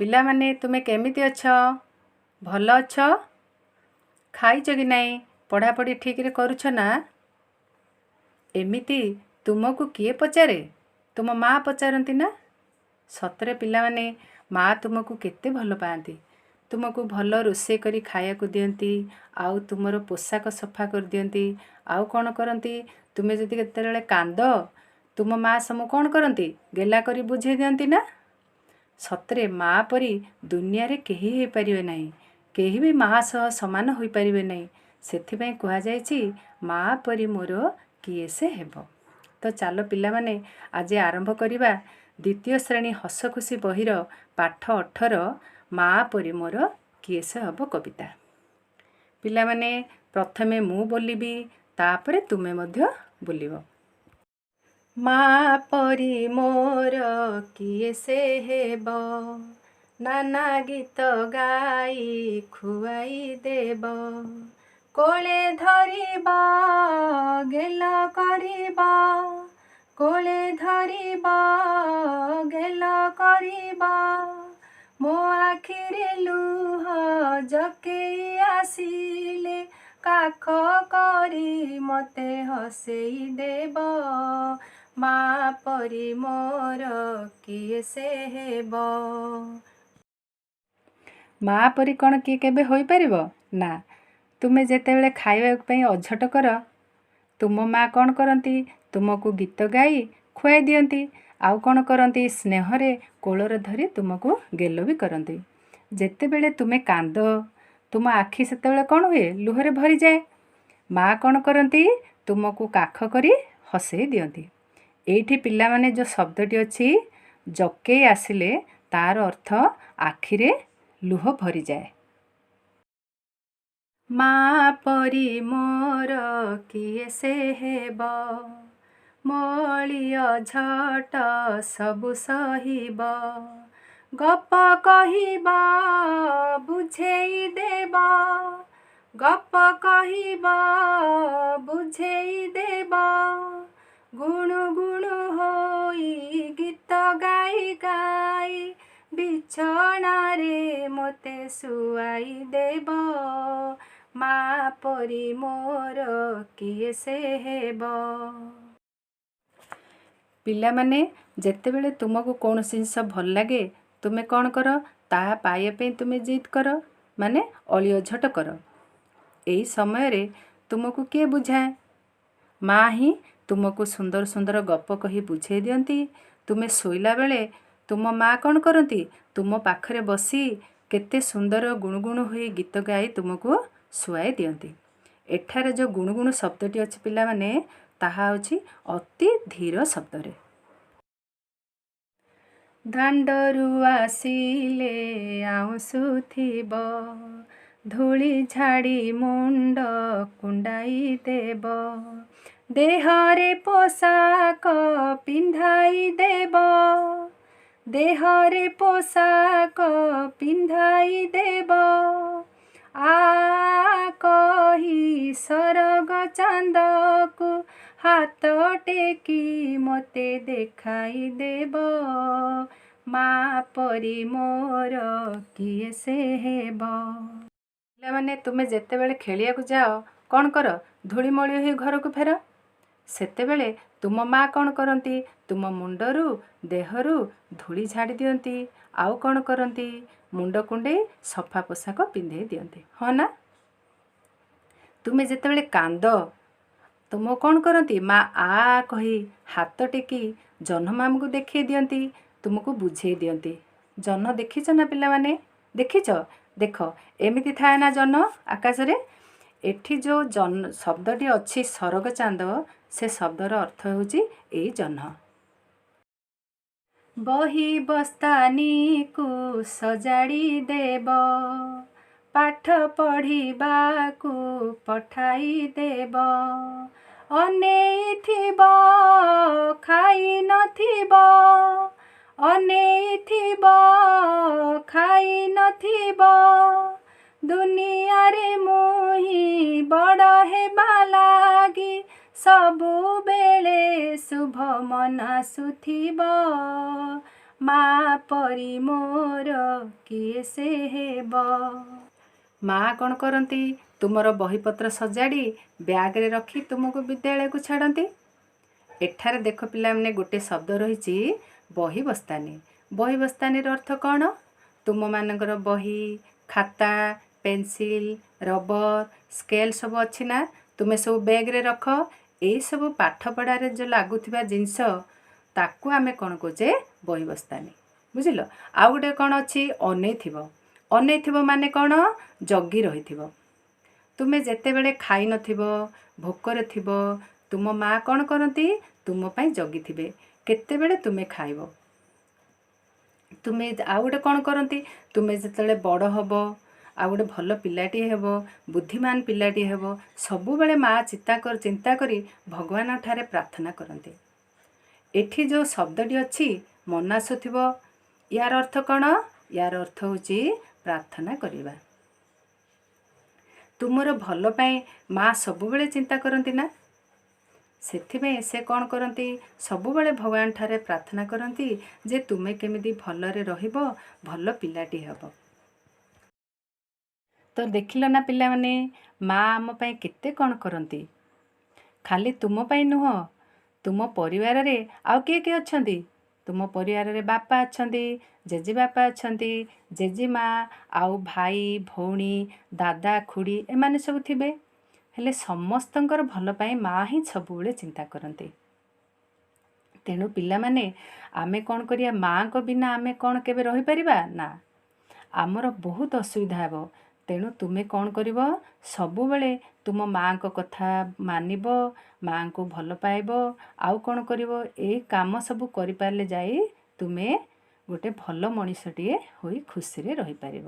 ପିଲାମାନେ, ତୁମେ କେମିତି ଅଛ? ଭଲ ଅଛ? ଖାଇଛ କି ନାହିଁ? ପଢ଼ାପଢ଼ି ଠିକରେ କରୁଛ ନା? ଏମିତି ତୁମକୁ କିଏ ପଚାରେ? ତୁମ ମା ପଚାରନ୍ତି ନା? ସତରେ ପିଲାମାନେ, ମା ତୁମକୁ କେତେ ଭଲ ପାଆନ୍ତି। ତୁମକୁ ଭଲ ରୋଷେଇ କରି ଖାଇବାକୁ ଦିଅନ୍ତି ଆଉ ତୁମର ପୋଷାକ ସଫା କରିଦିଅନ୍ତି। ଆଉ କ'ଣ କରନ୍ତି? ତୁମେ ଯଦି କେତେବେଳେ କାନ୍ଦ, ତୁମ ମା ସବୁ କ'ଣ କରନ୍ତି? ଗେଲା କରି ବୁଝେଇ ଦିଅନ୍ତି ନା? ସତରେ ମା ପରି ଦୁନିଆରେ କେହି ହେଇପାରିବେ ନାହିଁ। କେହି ବି ମା ସହ ସମାନ ହୋଇପାରିବେ ନାହିଁ। ସେଥିପାଇଁ କୁହାଯାଇଛି, ମା ପରି ମୋର କିଏ ସେ ହେବ? ତ ଚାଲ ପିଲାମାନେ, ଆଜି ଆରମ୍ଭ କରିବା ଦ୍ୱିତୀୟ ଶ୍ରେଣୀ ହସ ଖୁସି ବହିର ପାଠ 18, ମା ପରି ମୋର କିଏ ସେ ହେବ କବିତା। ପିଲାମାନେ, ପ୍ରଥମେ ମୁଁ ବୋଲିବି, ତାପରେ ତୁମେ ମଧ୍ୟ ବୋଲିବ। ମା ପରି ମୋର କିଏ ସେ ହେବ, ନାନା ଗୀତ ଗାଇ ଖୁଆଇ ଦେବ, କୋଳେ ଧରିବ ଗେଲ କରିବ, କୋଳେ ଧରିବ ଗେଲ କରିବ, ମୋ ଆଖିରେ ଲୁହ ଜକେଇ ଆସିଲେ କାଖ କରି ମତେ ହସେଇ ଦେବ। ମା ପରି ମୋର କିଏ ସେ ହେବ? ମା ପରି କ'ଣ କିଏ କେବେ ହୋଇପାରିବ? ନା। ତୁମେ ଯେତେବେଳେ ଖାଇବା ପାଇଁ ଅଝଟ କର, ତୁମ ମା କ'ଣ କରନ୍ତି? ତୁମକୁ ଗୀତ ଗାଇ ଖୁଆଇ ଦିଅନ୍ତି। ଆଉ କ'ଣ କରନ୍ତି? ସ୍ନେହରେ କୋଳରେ ଧରି ତୁମକୁ ଗେଲ ବି କରନ୍ତି। ଯେତେବେଳେ ତୁମେ କାନ୍ଦ, ତୁମ ଆଖି ସେତେବେଳେ କ'ଣ ହୁଏ? ଲୁହରେ ଭରିଯାଏ। ମା କ'ଣ କରନ୍ତି? ତୁମକୁ କାଖ କରି ହସେଇ ଦିଅନ୍ତି। ଏଇଠି ପିଲାମାନେ, ଯେଉଁ ଶବ୍ଦଟି ଅଛି ଜକେଇ ଆସିଲେ, ତାର ଅର୍ଥ ଆଖିରେ ଲୁହ ଭରିଯାଏ। ମା ପରି ମୋର କିଏ ସେ ହେବ, ମୋ ଅଳି ଅଝଟ ସବୁ ସହିବ, ଗପ କହିବ ବୁଝେଇ ଦେବ, ଗପ କହିବ ବୁଝେଇ ଦେବ, ଗୁଣୁ ଗୁଣୁ ହୋଇ ଗୀତ ଗାଇ ଗାଇ ବିଛଣାରେ ମୋତେ ଶୁଆଇ ଦେବ। ମା ପରି ମୋର କିଏ ସେ ହେବ? ପିଲାମାନେ, ଯେତେବେଳେ ତୁମକୁ କୌଣସି ଜିନିଷ ଭଲ ଲାଗେ, ତୁମେ କ'ଣ କର? ତାହା ପାଇବା ପାଇଁ ତୁମେ ଜିଦ୍ କର, ମାନେ ଅଳି ଅଝଟ କର। ଏହି ସମୟରେ ତୁମକୁ କିଏ ବୁଝାଏ? ମା ହିଁ ତୁମକୁ ସୁନ୍ଦର ସୁନ୍ଦର ଗପ କହି ବୁଝେଇ ଦିଅନ୍ତି। ତୁମେ ଶୋଇଲା ବେଳେ ତୁମ ମା କ'ଣ କରନ୍ତି? ତୁମ ପାଖରେ ବସି କେତେ ସୁନ୍ଦର ଗୁଣୁଗୁଣୁ ହୋଇ ଗୀତ ଗାଇ ତୁମକୁ ଶୁଆଇ ଦିଅନ୍ତି। ଏଠାରେ ଯେଉଁ ଗୁଣୁଗୁଣୁ ଶବ୍ଦଟି ଅଛି ପିଲାମାନେ, ତାହା ହେଉଛି ଅତି ଧୀର ଶବ୍ଦରେ। ଦାଣ୍ଡରୁ ଆସିଲେ ଆଉଁସୁଥିବ, ଧୂଳି ଝାଡ଼ି ମୁଣ୍ଡ କୁଣ୍ଡାଇ ଦେବ, ଦେହରେ ପୋଷାକ ପିନ୍ଧାଇ ଦେବ, ଦେହରେ ପୋଷାକ ପିନ୍ଧାଇ ଦେବ, ଆ କହି ସରଗ ଚାନ୍ଦକୁ ହାତ ଟେକି ମୋତେ ଦେଖାଇ ଦେବ। ମା ପରି ମୋର କିଏ ସେ ହେବ? ପିଲାମାନେ, ତୁମେ ଯେତେବେଳେ ଖେଳିବାକୁ ଯାଅ, କ'ଣ କର? ଧୂଳିମଳି ହୋଇ ଘରକୁ ଫେର। ସେତେବେଳେ ତୁମ ମା କ'ଣ କରନ୍ତି? ତୁମ ମୁଣ୍ଡରୁ ଦେହରୁ ଧୂଳି ଝାଡ଼ି ଦିଅନ୍ତି। ଆଉ କ'ଣ କରନ୍ତି? ମୁଣ୍ଡ କୁଣ୍ଡେଇ ସଫା ପୋଷାକ ପିନ୍ଧେଇ ଦିଅନ୍ତି, ହଁ ନା? ତୁମେ ଯେତେବେଳେ କାନ୍ଦ, ତୁମ କ'ଣ କରନ୍ତି? ମା ଆ କହି ହାତ ଟେକି ଜହ୍ନ ମାମୁଁକୁ ଦେଖେଇ ଦିଅନ୍ତି, ତୁମକୁ ବୁଝେଇ ଦିଅନ୍ତି। ଜହ୍ନ ଦେଖିଛ ନା ପିଲାମାନେ? ଦେଖିଛ? ଦେଖ, ଏମିତି ଥାଏ ନା ଜହ୍ନ ଆକାଶରେ? ଏଠି ଯେଉଁ ଜହ୍ନ ଶବ୍ଦଟି ଅଛି, ସରଗ ଚାନ୍ଦ, ସେ ଶବ୍ଦର ଅର୍ଥ ହେଉଛି ଏଇ ଜହ୍ନ। ବହି ବସ୍ତାନିକୁ ସଜାଡ଼ି ଦେବ, ପାଠ ପଢ଼ିବାକୁ ପଠାଇ ଦେବ, ଅନେଇଥିବ ଖାଇ ନଥିବ, ଅନେଇଥିବ ଖାଇ ନଥିବ, ଦୁନିଆରେ ମୁହିଁ ବଡ଼ ହେବା ଲାଗି ସବୁବେଳେ ଶୁଭ ମନାସୁଥିବ। ମା ପରି ମୋର କିଏ ସେ ହେବ। ମା କ'ଣ କରନ୍ତି? ତୁମର ବହିପତ୍ର ସଜାଡ଼ି ବ୍ୟାଗରେ ରଖି ତୁମକୁ ବିଦ୍ୟାଳୟକୁ ଛାଡ଼ନ୍ତି। ଏଠାରେ ଦେଖ ପିଲାମାନେ, ଗୋଟେ ଶବ୍ଦ ରହିଛି, ବହି ବସ୍ତାନି। ବହି ବସ୍ତାନିର ଅର୍ଥ କ'ଣ? ତୁମମାନଙ୍କର ବହି, ଖାତା, ପେନସିଲ୍, ରବର, ସ୍କେଲ୍ ସବୁ ଅଛି ନା? ତୁମେ ସବୁ ବ୍ୟାଗରେ ରଖ। ଏଇସବୁ ପାଠପଢ଼ାରେ ଯେଉଁ ଲାଗୁଥିବା ଜିନିଷ, ତାକୁ ଆମେ କ'ଣ କହୁଛେ? ବହି ବସ୍ତାନି। ବୁଝିଲ? ଆଉ ଗୋଟେ କ'ଣ ଅଛି? ଅନେଇଥିବ। ଅନେଇଥିବ ମାନେ କ'ଣ? ଜଗି ରହିଥିବ। ତୁମେ ଯେତେବେଳେ ଖାଇନଥିବ, ଭୋକରେ ଥିବ, ତୁମ ମା କ'ଣ କରନ୍ତି? ତୁମ ପାଇଁ ଜଗିଥିବେ କେତେବେଳେ ତୁମେ ଖାଇବ। ତୁମେ ଆଉ ଗୋଟେ କ'ଣ କରନ୍ତି? ତୁମେ ଯେତେବେଳେ ବଡ଼ ହେବ ଆଉ ଗୋଟେ ଭଲ ପିଲାଟିଏ ହେବ, ବୁଦ୍ଧିମାନ ପିଲାଟିଏ ହେବ, ସବୁବେଳେ ମା ଚିନ୍ତା କରି ଭଗବାନଙ୍କ ଠାରେ ପ୍ରାର୍ଥନା କରନ୍ତି। ଏଠି ଯେଉଁ ଶବ୍ଦଟି ଅଛି, ମନାସୁଥିବ, ୟାର ଅର୍ଥ କ'ଣ? ୟାର ଅର୍ଥ ହେଉଛି ପ୍ରାର୍ଥନା କରିବା। ତୁମର ଭଲ ପାଇଁ ମା ସବୁବେଳେ ଚିନ୍ତା କରନ୍ତି ନା? ସେଥିପାଇଁ ସେ କ'ଣ କରନ୍ତି? ସବୁବେଳେ ଭଗବାନ ଠାରେ ପ୍ରାର୍ଥନା କରନ୍ତି ଯେ ତୁମେ କେମିତି ଭଲରେ ରହିବ, ଭଲ ପିଲାଟି ହେବ। ତ ଦେଖିଲ ନା ପିଲାମାନେ, ମା ଆମ ପାଇଁ କେତେ କ'ଣ କରନ୍ତି। ଖାଲି ତୁମ ପାଇଁ ନୁହଁ, ତୁମ ପରିବାରରେ ଆଉ କିଏ କିଏ ଅଛନ୍ତି? ତୁମ ପରିବାରରେ ବାପା ଅଛନ୍ତି, ଜେଜେବାପା ଅଛନ୍ତି, ଜେଜେମା ଆଉ ଭାଇ, ଭଉଣୀ, ଦାଦା, ଖୁଡ଼ି ଏମାନେ ସବୁ ଥିବେ। ହେଲେ ସମସ୍ତଙ୍କର ଭଲ ପାଇଁ ମା ହିଁ ସବୁବେଳେ ଚିନ୍ତା କରନ୍ତି। ତେଣୁ ପିଲାମାନେ, ଆମେ କ'ଣ କରିବା? ମାଆଙ୍କ ବିନା ଆମେ କ'ଣ କେବେ ରହିପାରିବା? ନା, ଆମର ବହୁତ ଅସୁବିଧା ହେବ। ତେଣୁ ତୁମେ କ'ଣ କରିବ? ସବୁବେଳେ ତୁମ ମାଆଙ୍କ କଥା ମାନିବ, ମାଆଙ୍କୁ ଭଲ ପାଇବ। ଆଉ କ'ଣ କରିବ? ଏଇ କାମ ସବୁ କରିପାରିଲେ ଯାଇ ତୁମେ ଗୋଟେ ଭଲ ମଣିଷଟିଏ ହୋଇ ଖୁସିରେ ରହିପାରିବ।